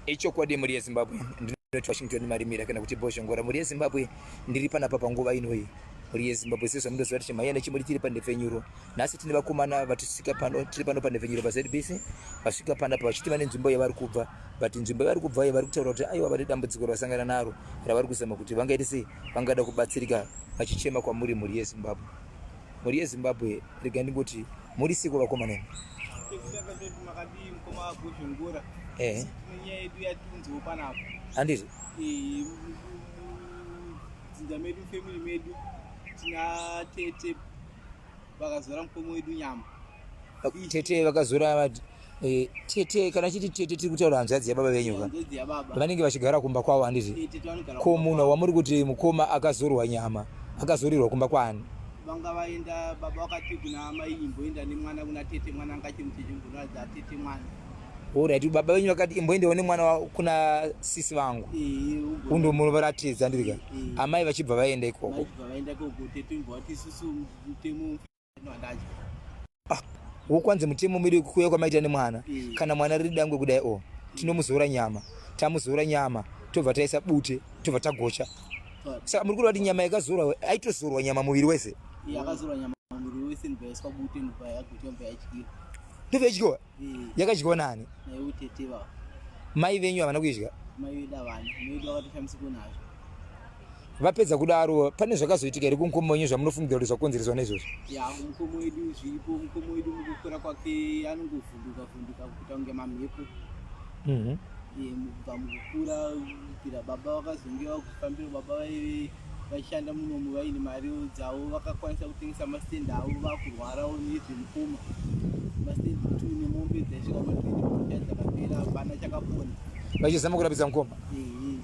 Ichokwadi mhuri yeZimbabwe, ndinoti Washington Marimira kana kuti Bhozhongora. Mhuri yeZimbabwe, ndiri panapa panguva inoyi. Mhuri yeZimbabwe, sezvamunoziva tichimhanya nechimuri tiri panhepfenyuro. Nhasi tine vakomana vatisvika pano, tiri pano panhepfenyuro paZBC, vasvika panapa vachiti vane nzvimbo yavari kubva, but nzvimbo yavari kubva iyi vari kutaura kuti aiwa vane dambudziko ravasangana naro ravari kuzama kuti vangaite sei, vangada kubatsirika vachichema kwamuri mhuri yeZimbabwe. Mhuri yeZimbabwe, rega ndingoti muri siko vakomana imi. Makadii mukoma Bhozhongora? Eh. Nyaya yedu yatunziwo panapa. Handiti? Eh, dzinza medu, family medu tina tete vakazora mukoma wedu nyama. Tete vakazora eh, tete kana chiti tete tiri kutaura hanzvadzi yababa venyu ka vanenge vachigara kumba kwavo handiti ko munhu wamuri kuti mukoma akazorwa nyama akazorirwa kumba kwaani vanga vaenda baba vakati kuna amai imboenda nemwana kuna tete mwana anga achiri mucheche mbonoratidza tete mwana Alright, baba venyu vakati imboendewo nemwana kuna sisi vangu undomuratidza ndirika amai vachibva vaenda ikoko vaenda ikoko tete imbovati isusu mutemo Ah, wokwanzi mutemo medu kuuya kwamaita nemwana kana mwana riri dangwe kudai o tinomuzora nyama tamuzora nyama tobva taisa bute tobva tagocha saka muri kureva kuti nyama yakazorwa aitozorwa nyama muviri wese yakazorwa nyama muviri wese ndobva yaiswa bute ndobva yagochwa ndobva yadyiwa ndobva yadyiwa yakadyiwa nani naivo tete vavo mai venyu havana kuidya mai vedu havana mai vedu vakatoshamisiko nazvo Vapedza kudaro, pane zvakazoitika here kumukoma wenyu zvamunofungidzira kuti zvakonzereswa naizvozvo? Ya, mukoma wedu zviripo. Mukoma wedu mukukura kwake anongovhunduka vhunduka kuita kunge mamhepo. Mm -hmm. Kubva mukukura kubvira baba vakazonge vakufambira, baba vaive vachishanda munomu vaine mari dzavo, vakakwanisa kutengesa mastand avo, vakurwarawo nezvemukoma mastand 2 nemombe dzaisvika ma 20 dzakapera, hapana chakapona. Vachizama kurapisa mukoma? Ehe.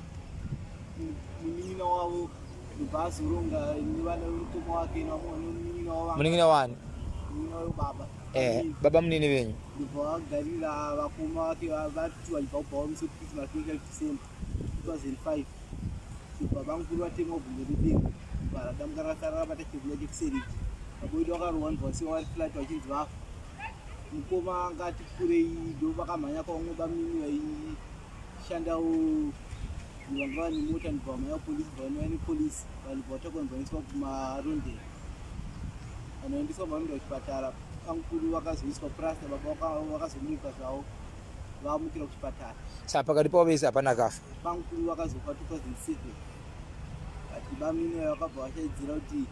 Munin'ina wavo ndobva azoronga nevana vemukoma wake nevamwe munin'ina wavo. Munin'ina wani? Munin'ina webaba. Eh, baba munini venyu. Ndobva vagarira vakoma vake vati vachibva kubva musi weChristmas 25 December 2005. Ndobva bamukuru vatemwa gumbo redenga. Ndobva radamuka rasara rabata chekudya chekuseriji. Baba vedu vakarohwa ndobva vasiwa vari flat vachinzi vafa. Mukoma anga ati kurei ndovakamhanya kwavamwe bamunini vaishandawo Vanga vane mota ndibva vamhanya kupolisi bva vanouya nepolisi vanhu bva vatakwa ndibva vaiswa kumarondera vanhu vaendeswa kumarondera kuchipatara bamukuru vakazoiswa prasta baba vakazomuka zvavo vamukira kuchipatara saka pakati pavo vese hapana akafa bamukuru vakazofa 2007 but bamine vakabva vashaidzira kuti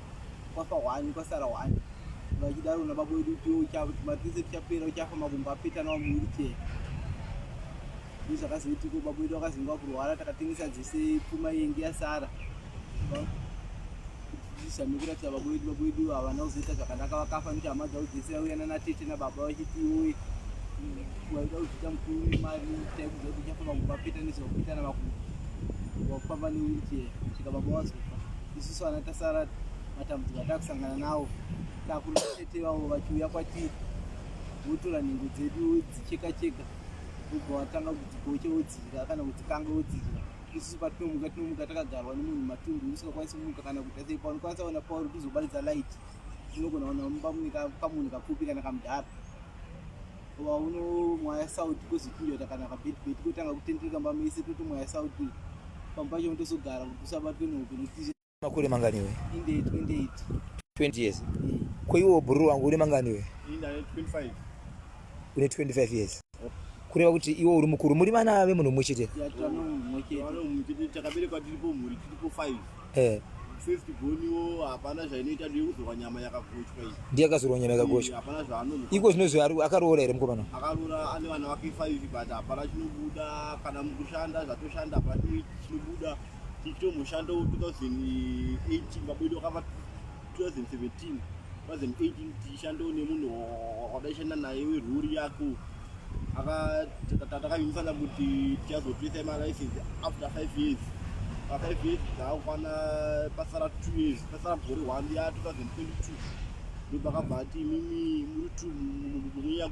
kwafa one kwasara one vachidaro nababa wedu kuti matese tichapera uchafa makumbo apetana wamuwirichera Ndozvakazoitiko baba wedu vakazonga kurwara takatengesa dzese pfuma yenge yasara tizame kuratidza baba wedu baba wedu havana kuzoita zvakanaka vakafa nekuti hama dzavo dzese vauya nana tete nababa vachiti iwe waida kuzviita mukuru nemari taikuziva kuti uchafa makumbo apeta nezvakupetana makumbo wakufamba newheelchair svika baba vazofa isusu vana tasara matambudziko atakusangana nawo takuru tete vavo vachiuya kwatiri votora nhengo dzedu dzicheka cheka wobva watanga kudzigocha wodzidya kana kudzikanga wodzidya isusu patinomuka tinomuka takagarwa nemunhu matumbu usingakwanisi kumuka kana kuita sei paunokwanisa kuona pauri kuzobatidza light unogona kuona mumba mune kamunhu kapfupi kana kamudhara unomwaya sauti kozochinja kuita kana kabedbed kotanga kutendereka mba mese totomwaya sauti pamwe pacho unotozogara kuti usabatwe nehope nekuti Makore mangani iwe? Inde 28. 20 years. Ko iwe bhururu wangu une mangani iwe? Inde 25. Une 25 years. Kureva kuti iwe uri mukuru muri vana vemunhu mumwe chete? Ya tano mumwe chete. Vana mumwe chete takaberekwa tiripo mhuri tiripo 5. Eh. First born hapana zvainoita ndiye kuzorwa nyama yakagochwa iyi. Ndiye akazorwa nyama yakagochwa. Hapana zvaanozo. Iko zvinozvi akaroora here mukomana? Akaroora ane vana vake 5 but hapana chinobuda kana mukushanda zvatoshanda hapana chinobuda. Tichitomushando 2018 babudo wakava 2017 2018 tichishando nemunhu wadaishanda naye weruri yako takavimbisana kuti tichazotoisa malicense after 5 years pa 5 years dzakakwana pasara 2 years pasara gore 1 ya 2022 ndopakabva ati imimi muri two munyanya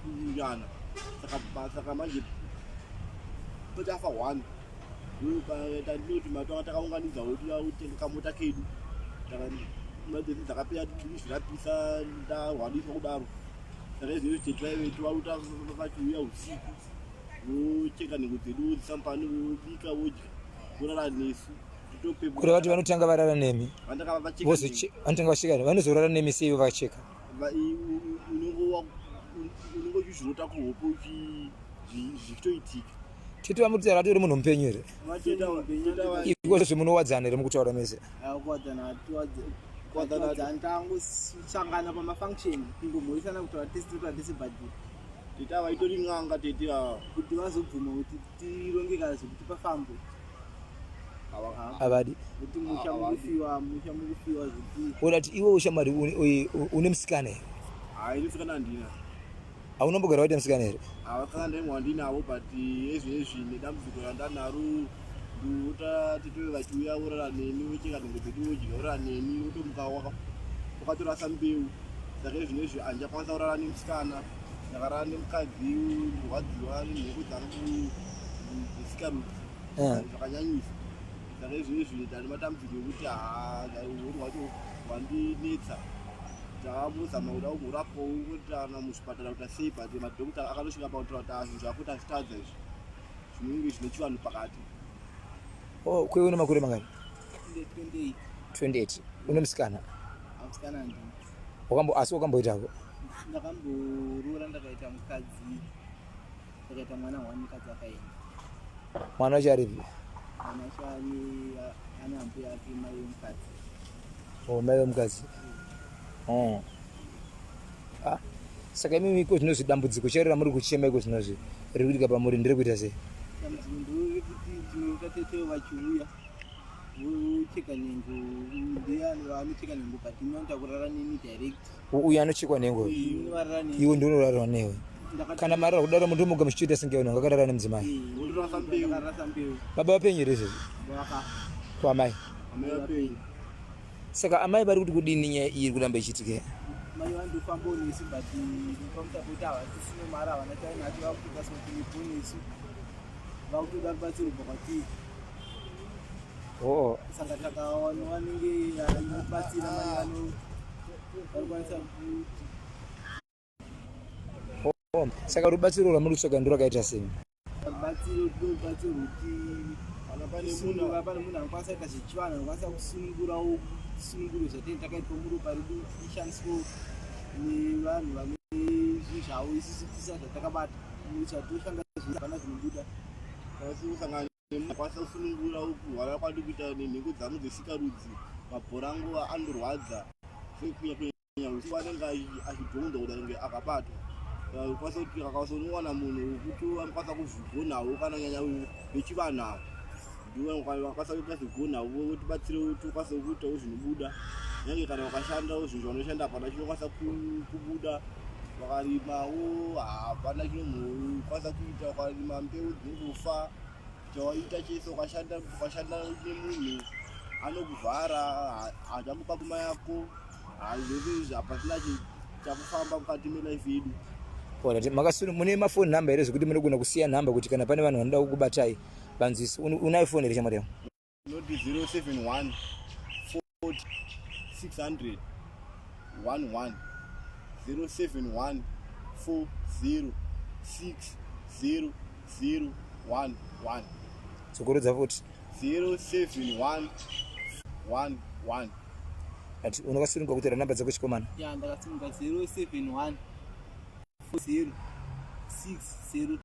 kuwirirana saka manje pachafa 1 Tandinoti mari takaunganidza kutenga kamota kedu mari dzese dzakapera tichizvirapisa ndarwariswa kudaro saka izvozvi tete vaive vachiuya usiku Vocheka nhengo dzedu vodzisa mupani vobika vodya vorara nesu. Kureva kuti vanotanga varara nemi vanotanga vacheka vanozorara nemi sei vacheka? Unenge uchizvirota kuhope zvichitoitika. Tete vamuti ratori munhu mupenyu here? Iko zvemunowadzana here mukutaura mese? Kuwadzana tangosangana pamafunction kungomhoresana kutaura tese tiri tese but tete ava itori n'anga tete ava kuti vazobvuma kuti tironge kana zvekuti pafambwe havadi kuti musha mukufiwa musha mukufiwa zvekuti oda kuti iwe ushamwari une musikana here? Hayi, musikana handina. Haunombogara waita musikana here? Havakana ndenge wandinavo but ezvinezvi nedambudziko randanaro ndota tete vachiuya vorara neni vocheka nhengo dzedu vodya vorara neni votomuka wakatorasa mbeu saka ezvinezvi handichakwanisa kurara nemusikana ndakarara nemukadzi ndirwadziwa nenhengo dzangu dzesikarudzi zvakanyanyisa saka ezvinezvi ndane matambudziko ekuti haa urwere hwacho hwandinetsa. Takambozama kuda kumborapwawo kana muzvipatara kuita sei but madhokota akatosvika pakutaura kuti zvinhu zvako tazvitadza izvi zvinenge zvine chivanhu pakati. Oh, kwewe une makore mangani? 28. 28. Une musikana? Musikana handina. Wakambo asi wakamboitako? Ndakamboroora ndakaita mukadzi ndakaita mwana one mukadzi akaenda. Mwana wacho aripi? Mwana wacho ari ana ambuya ake mai vemukadzi. Oh, mai vemukadzi. Oh. Ah. Saka imimi iko zvinozvi dambudziko chairo ramuri kuchema iko zvinozvi riri kuitika pamuri ndiri kuita sei? Dambudziko nderekuti tinoita tete vachiuya vocheka nhengo ndiye anocheka nhengo but ini vanoita kurara neni direct. Uyu anochekwa nhengo iwe ndiunorarwa newe kana marara kudaro mundomuka muchiita senge vanhu vangakarara nemudzimai. Baba vapenyu here izvezvi? Kwamai. Saka amai vari kuti kudini nyaya iyi iri kuramba ichiitika? Mai vandofambawo nesu but pamusana pekuti havasisina mari havana chainacho vakutoda something nesu vakutoda rubatsiro kubva kwatiri. Oh. Saka takawana vanenge vanobatsira mai vano vanokwanisa kuti Oh, saka rubatsiro rwamuri kutsvaga ndorwakaita sei? Rubatsiro rubatsiro rwekuti kana pane munhu pane munhu anokwanisa kuita zvechivanhu anokwanisa kusunungurawo sununguro zvatinenge takaitwa muropa redu ishandiswe nevanhu vane zvinhu zvavo isusu tisa zvatakabata zvatoshanda hapana zvinobuda. Ndakwanisa kusunungura kurwara kwandiri kuita nenhengo dzangu dzesikarudzi mabhora angu anorwadza kunyanya usiku anenge achidhonza kuda kunge akabatwa kwanisa kuti akakwanisa unowana munhu wekuti anokwanisa kuzvigonawo kana nyanya vechivanhu ava ndivo vakwanisa kuita zvigonawo votibatsire kuti ukwanise kuitawo zvinobuda nyange kana wakashandawo zvinhu zvaunoshanda hapana chinokwanisa kubuda wakarimawo hapana chinokwanisa kuita ukarima mbeu dzinongofa chawaita chese ukashanda ukashanda nemunhu anokuvhara hachakupa pfuma yako hazvese izvi hapasina chakufamba mukati melife yedu. Alright, makasunu mune mafoni number here zvekuti munogona kusiya number kuti kana pane vanhu vanoda kukubatai vanzwisi unayo foni here shamwari yangu? Inoti 071 40 600 11 071 40 6 0 0 1 1 Dzokorodza futi. 071 11 Ati unakasununguka kutora namba dzako chikomana. Ya ndakasununguka 071 40 6 0.